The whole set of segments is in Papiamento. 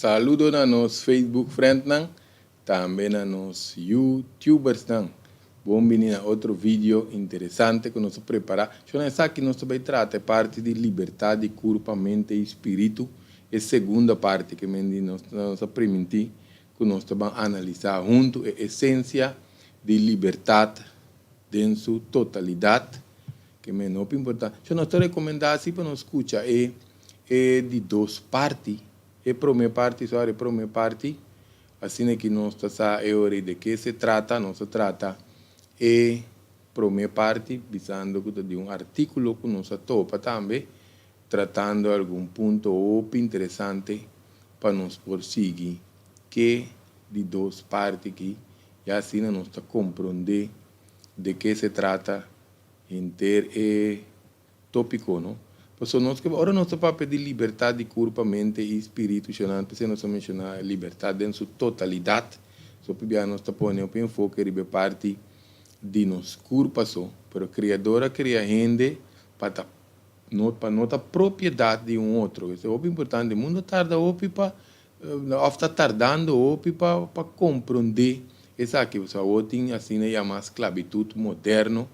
Saludo na nos Facebook friendnan, tambe na nos YouTubersnan. Bon bini na otro video interesante ku nos a prepará. Shona esaki nos ta bai trata e parti di libertat di kurpa, mente i spiritu, e segunda parti ke men di nos nos a primintí ku nos ta ban analisá huntu e esensia di libertat den su totalidat, ke men hopi importante. Shona nos ta rekomendá si pa nos skucha e e di dos parti, e promé parti, sorry, e promé parti. Asina ki nos ta sa e ora i de ke se trata, nos a trata e promé parti bisando ku ta di un artíkulo ku nos a topa tambe tratando algun punto hopi interesante pa nos por sigui ke di dos parti ki ya asina nos ta komprondé de ke se trata henter e Tópiko, no? Pasobra nos ke ora nos ta papia di libertat di kurpa, mente i spiritu, shonant p'esei nos a menshoná libertat den su totalidat. So p'bia nos ta pone hopi enfoke riba e parti di nos kurpa so. Pero Kriador a kria hende pa ta no pa no ta propiedat di un otro. Esei hopi importante. Mundu a tarda hopi pa òf ta tardando hopi pa pa komprondé esaki. Pasobra awor tin asina yamá sklabitut moderno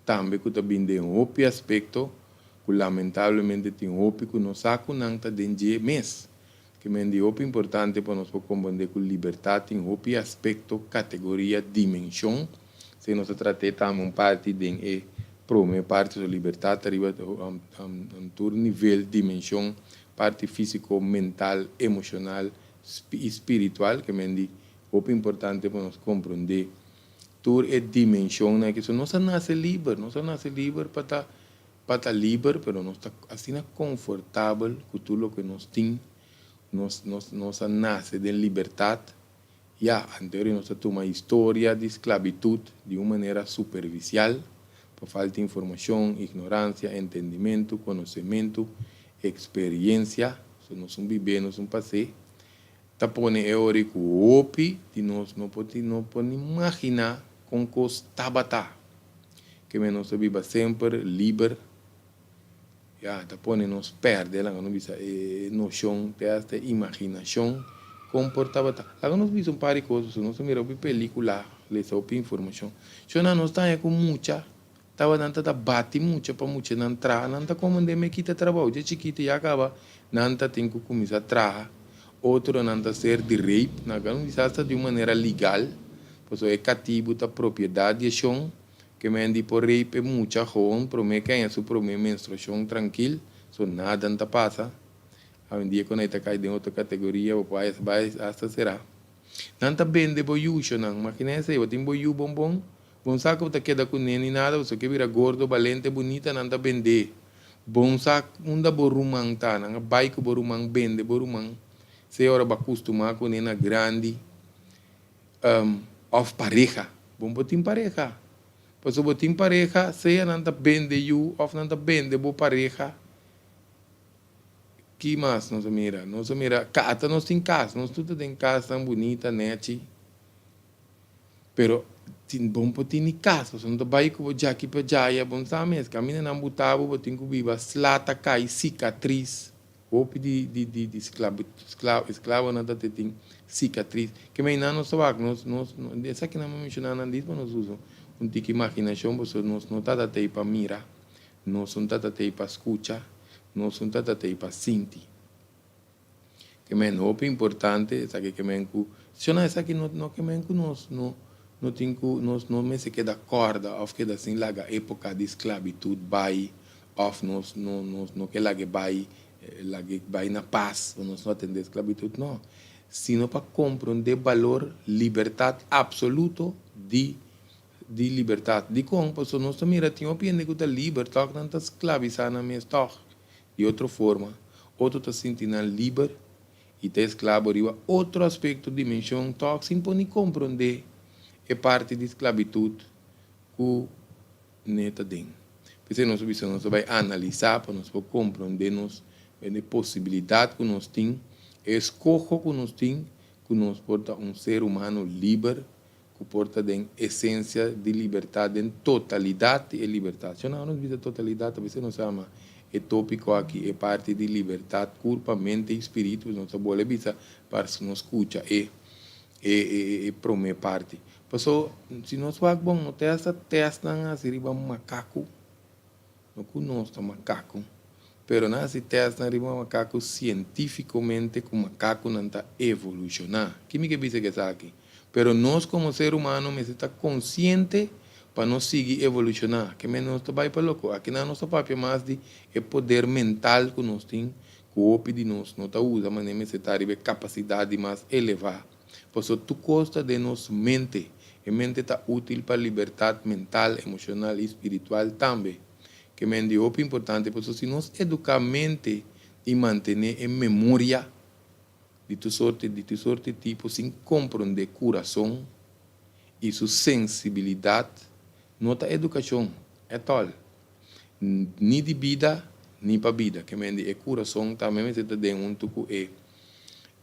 Tambe ku ta bin den hopi aspekto ku lamentablemente tin hopi ku no sa ku nan ta den dje mes. Ke men di hopi importante pa nos por komprende ku libertat tin hopi aspekto, kategoria, dimenshon. Esei nos ta trat'é tambe un parti den e prome parti so libertat ta riba tur nivel, dimenshon, parti físiko, mental, emoshonal i spiritual. Ke men di hopi importante pa nos komprende Tur e dimensionnan aki. So nos a nace liber, nos a nace liber pa ta pa ta liber, pero nos ta asina confortabel cu tur loke nos tin. Nos nos nos a nace den libertad. Ya, anterior nos a tuma historia di sclavitud di un manera superficial, pa falta informacion, ignorancia, entendimento, conocemento, experiencia. So nos un bibé, nos un pasé. Ta pone e ora ku hopi di nos no por tin no por ni maginá kon kos tabata. Ke men nos ta biba semper liber, ya, ta pone nos pèrdè, laga nos bisa, e noshon, te asta e imaginashon kon por tabata. Laga nos bisa un par di kos, pasobra nos ta mira hopi pelíkula, lesa hopi informashon. Shona nos ta haña ku mucha Tabanan ta ta bati mucha pa muchanan traha. Nan ta komand'é me kita trabou. Dje chikito ya kaba nan ta tin ku kuminsá traha. Otronan ta ser di rape. Nan ka bisa asta di un manera legal, pasobra e katibu ta propiedat di e shon. Ke men di por rape e mucha gewoon promé ke haña su promé menstruashon trankil. So nada no ta pasa. Awendia ku nan ta kai den otro kategoria bo por bai asta será. Nan ta bende bo yu, shonnan. Makina esei, bo tin bo yu bon bon. Bon sa ku bo ta keda ku ne ni nada, bo so ke bira gordo, balente, bunita, nan ta bend'é. Bon sa unda bo ruman ta, nan a bai ku bo ruman, bende bo ruman. Sea ora bo a kustumá ku ne na grandi, òf pareha. Bon bo tin pareha. Pasobra bo tin pareha, sea nan ta bende yu òf nan ta bende bo pareha. Ki mas nos a mira? Nos a mira, ata nos tin kas, nos tur ta den kasnan bunita, nèchi. Pero tin bon por tin di cas pasobra no ta bay cu bo djaki pa djaya bon sa mes caminda nan buta bo bo tin cu biba sla ta cay cicatriz hopi di di di di esclavonan ta tin cicatriz ke mey nan nos ta wak nos nos esaki nan mi menciona nan dis pa nos usa un tiki imaginacion pasobra nos no tata tey pa mira nos no tata tey pa scucha nos no tata tey pa sinti. Ke men hopi importante esaki ke men ku shona esaki no no ke men ku nos no no tin ku nos no mester keda kòrda òf keda sin laga époka di sklabitut bai òf nos no nos no ke lag'e bai lag'e bai na pas o nos no atendé sklabitut no sino pa komprondé balor libertat apsoluto di di libertat dikon pasobra nos ta mira tin hopi hende ku ta liber tòg nan ta sklabisá nan mes tòg. Di otro forma, otro ta sinti nan liber i ta esklabo riba otro aspekto, dimenshon, tòg sin por ni komprondé e parti di sklabitut ku ne ta den. P'esei nos a bisa nos ta bai analisá pa nos por komprondé nos e posibilidat ku nos tin, e eskoho ku nos tin ku nos por ta un ser humano liber ku por ta den esensia di libertat, den totalidat di e libertat. Shon nan nos bisa totalidat, a bes nos ama e tópiko aki, e parti di libertat kurpa, mente i spiritu, nos ta bolbe bisa pa nos skucha e e e promé parti. Paso si nos wak bon no ta esta tèstnan hasi riba makaku, no ku nos ta makaku, pero nan hasi tèstnan riba makaku sientífikomente ku makakunan ta evolushoná. Ki mi ke bisa ku esaki? Pero nos komo ser humano mester ta konsiente pa nos sigui evolushoná. Ke men nos ta bai pa loko. Akinan nos ta papia mas di e poder mental ku nos tin, ku hopi di nos no ta usa manera mester ta riba e kapasidat di mas elevá. Pasobra tur kos ta den nos mente. E mente ta útil pa libertat mental, emoshonal i spiritual tambe. Ke men di hopi importante pasobra si nos eduká mente i mantené e memoria, di tur sorte di tur sorte tipo sin komprondé kurason i su sensibilidat no ta edukashon at all ni di bida ni pa bida ke men di e kurason tambe mester ta den huntu ku e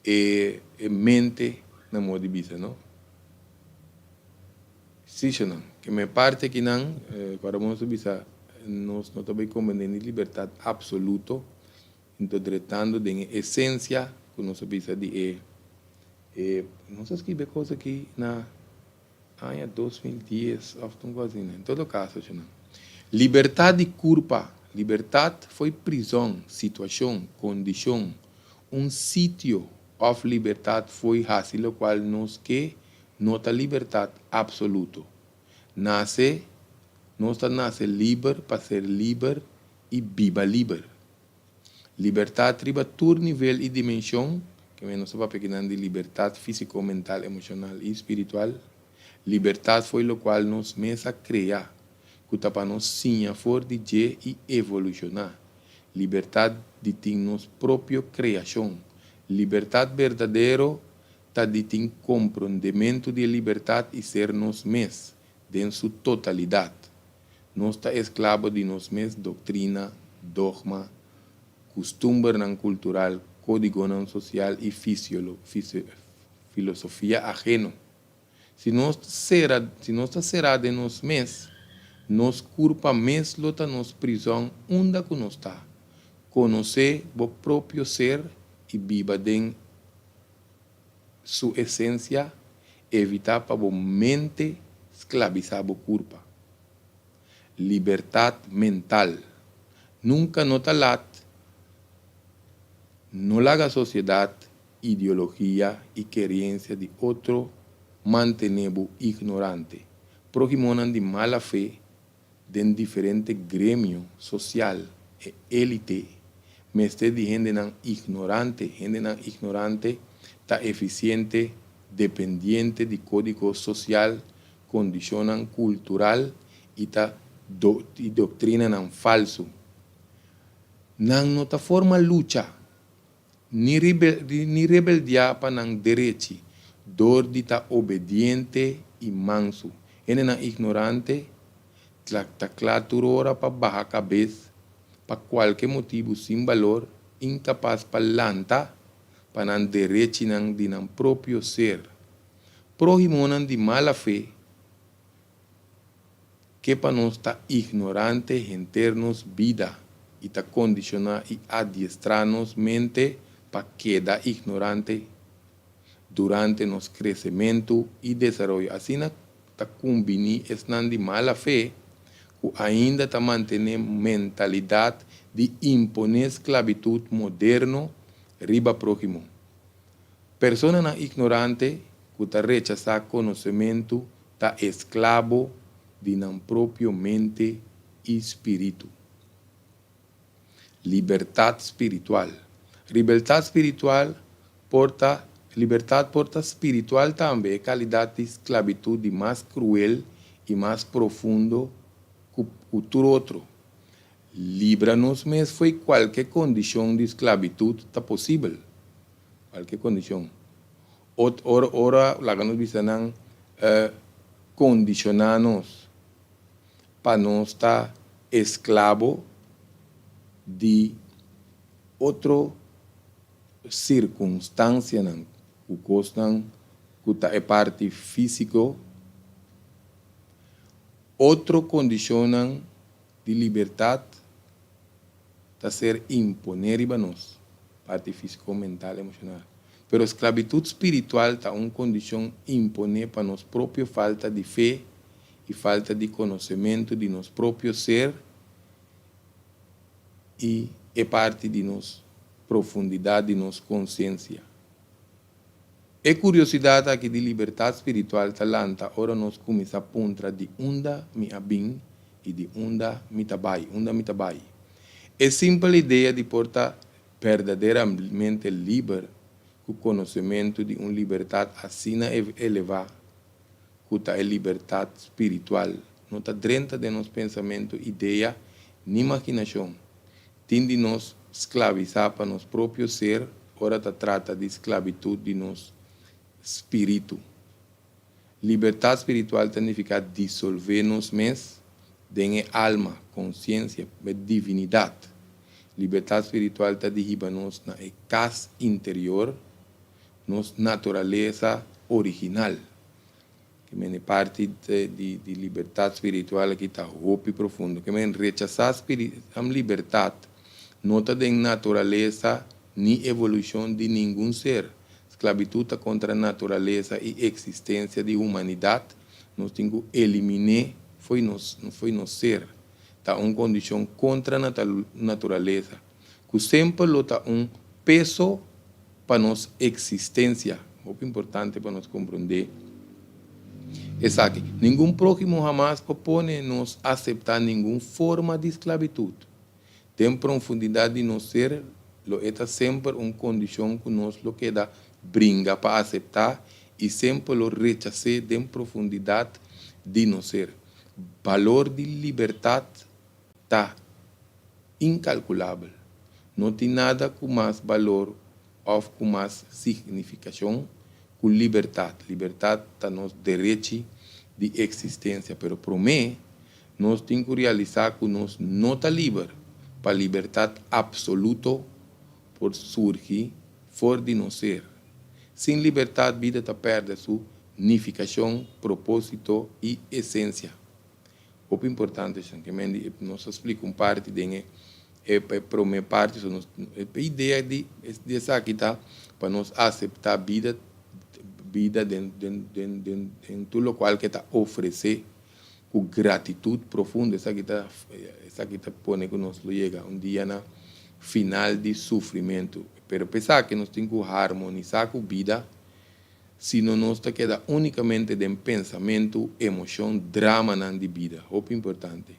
e e mente na modo di bisa no sishonan ke men parti akinan ku ora nos ta bisa nos no ta bai komprendé ni libertat apsoluto. Nto dretando den e esencia cu nos a bisa di e e nos a scribi e cos aki na aña 2010 of un cos asina. En todo caso asina. Libertad di curpa, libertad fo'i prison, situacion, condicion, un sitio of libertad fo'i haci locual nos ke no ta libertad absoluto. Nace, nos ta nace liber pa ser liber i biba liber. Libertat riba tur nivel i dimenshon, ke men nos ta papia kinan di libertat físiko, mental, emoshonal i spiritual. Libertat fo'i lokual nos mes a krea, ku ta pa nos siña for di dje i evolushoná. Libertat di tin nos propio kreashon. Libertat berdadero ta di tin komprondementu di e libertat i ser nos mes den su totalidat. Nos ta esklabo di nos mes doktrina, dogma, kustumbernan kultural, kódigonan sosial i filosofia aheno. Si nos sera, si nos ta será den nos mes, nos kurpa mes lo ta nos prizòn unda ku nos ta. Konosé bo propio ser i biba den su esensia, evitá pa bo mente sklabisá bo kurpa. Libertat mental. Nunka no ta lat. No laga sosiedat, ideologia i keriensia di otro mantené bo ignorante. Próhimonan di mala fe Den diferente gremio sosial e élite mester di hendenan ignorante. Hendenan ignorante ta efisiente dependiente di kódigo sosial, kondishonnan kultural i ta i doktrinanan falsu. Nan no ta forma lucha ni ni rebeldiá pa nan derechi dor di ta obediente i mansu. Hendenan ignorante tla ta kla tur ora pa baha kabes pa kualke motibu sin balor, inkapas pa lanta pa nan derechinan di nan propio ser. Próhimonan di mala fe Ke pa nos ta ignorante henter nos bida i ta kondishoná i adiestrá nos mente pa keda ignorante durante nos kresementu i desaroyo. Asina ta kumbiní esnan di mala fe ku ainda ta mantené mentalidat di imponé sklabitut moderno riba próhimo. Personanan ignorante ku ta rechasá konosementu ta esklabo di nan propio mente i spiritu. Libertat spiritual. Ribeltat spiritual por ta Libertat por ta spiritual tambe, e kalidat di sklabitut di mas kruel i mas profundo ku ku tur otro. Libra nos mes fo'i kualke kondishon di sklabitut ta posibel. Kualke kondishon. Ot ora ora laga nos bisa nan kondishoná nos pa nos ta esklabo di otro sirkunstansianan ku kosnan ku ta e parti físiko, otro kondishonnan di libertat. ta ser imponé riba nos, parti físiko, mental, emoshonal. Pero sklabitut spiritual ta un kondishon imponé pa nos propio falta di fe i falta di konosementu di nos propio ser i e parti di nos profundidat di nos konsiensia. E kuriosidat aki di libertat spiritual ta lanta ora nos kuminsá puntra di unda mi a bin i di unda mi ta bai, unda mi ta bai. E simpel idea di por ta berdaderamente liber ku konosementu di un libertat asina elevá ku ta e libertat spiritual no ta drenta den nos pensamentu, idea ni maginashon. Tin di nos sklavisá pa nos propio ser ora ta trata di sklabitut di nos spiritu. Libertat spiritual ta nifiká disolvé nos mes den e alma, konsiensia, e divinidat. Libertat spiritual ta di hiba nos na e kas interior, nos naturalesa original. Ke men e parti di di libertat spiritual aki ta hopi profundo. Ke men rechasá libertat no ta den naturalesa ni evolushon di ningun ser. Sklabitut ta kontra naturalesa i eksistensia di humanidat. Nos tin ku elimin'é fo'i nos fo'i nos ser. Ta un kondishon kontra naturalesa ku semper lo ta un peso pa nos eksistensia. Hopi importante pa nos komprondé esaki. Ningun próhimo hamas por pone nos aseptá ningun forma di sklabitut. Den profundidat di nos ser lo e ta semper un kondishon ku nos lo keda bringa pa aseptá i semper lo rechas'é den profundidat di nos ser. Balor di libertat ta inkalkulabel. No tin nada ku mas balor òf ku mas signifikashon ku libertat. Libertat ta nos derechi di eksistensia, pero promé nos tin ku realisá ku nos no ta liber pa libertat apsoluto por surgi for di nos ser. Sin libertat bida ta pèrdè su nifikashon, propósito i esensia. Hopi importante esnan ke men di nos a splika un parti den e e prome parti so nos e idea di di esaki ta pa nos asepta bida bida den den den den den tur lokual ke ta ofrese ku gratitut profundo esaki ta esaki ta pone ku nos lo yega un dia na final di sufrimentu pero pa esaki nos tin ku harmonisa ku bida. Sino nos ta keda únikamente den pensamentu, emoshon, dramanan di bida. Hopi importante.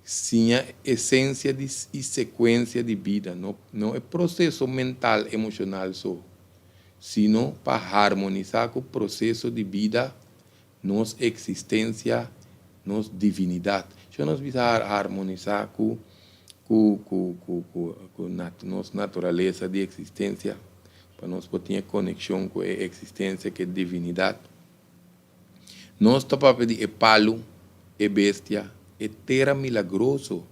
Siña esensia di i sekuensia di bida, no no e proseso mental emoshonal so, sino pa harmonisá ku proseso di bida, nos eksistensia, nos divinidat. Shon nos bisa harmonisá ku ku ku ku ku ku nos naturalesa di eksistensia. Pa nos por tin e konekshon ku e eksistensia, ku e divinidat. Nos ta papia di e palu, e bestia, e tera milagroso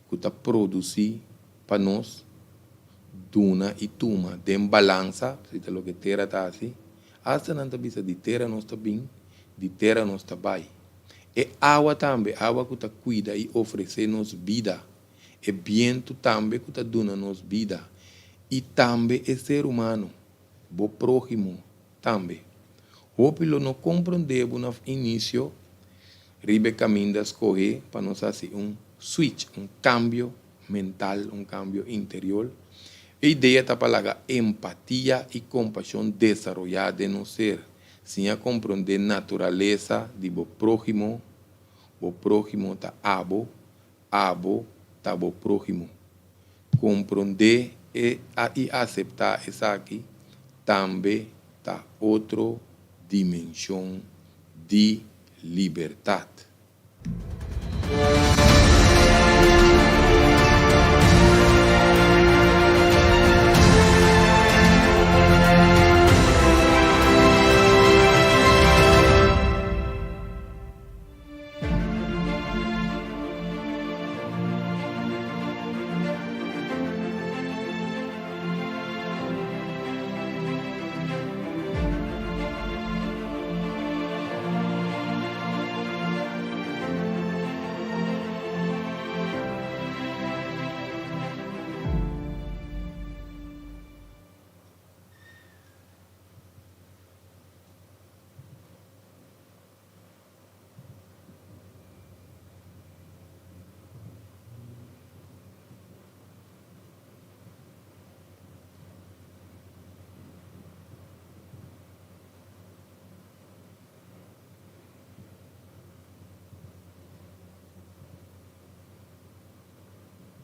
ku ta produsí pa nos duna i tuma den balansa, si ta loke tera ta hasi. Asta nan ta bisa di tera nos ta bin, di tera nos ta bai. E awa tambe, awa ku ta kuida i ofresé nos bida. E bientu tambe ku ta duna nos bida i tambe e ser humano, bo próhimo, tambe. Hopi lo no komprondé bo na inisio riba e kaminda skohé pa nos hasi un switch, un kambio mental, un kambio interior. E idea ta pa laga empatia i kompashon desaroyá den nos ser, siña komprondé naturalesa di bo próhimo, bo próhimo ta abo, Abo ta bo próhimo. Komprondé e i aseptá esaki tambe ta otro dimenshon di libertat.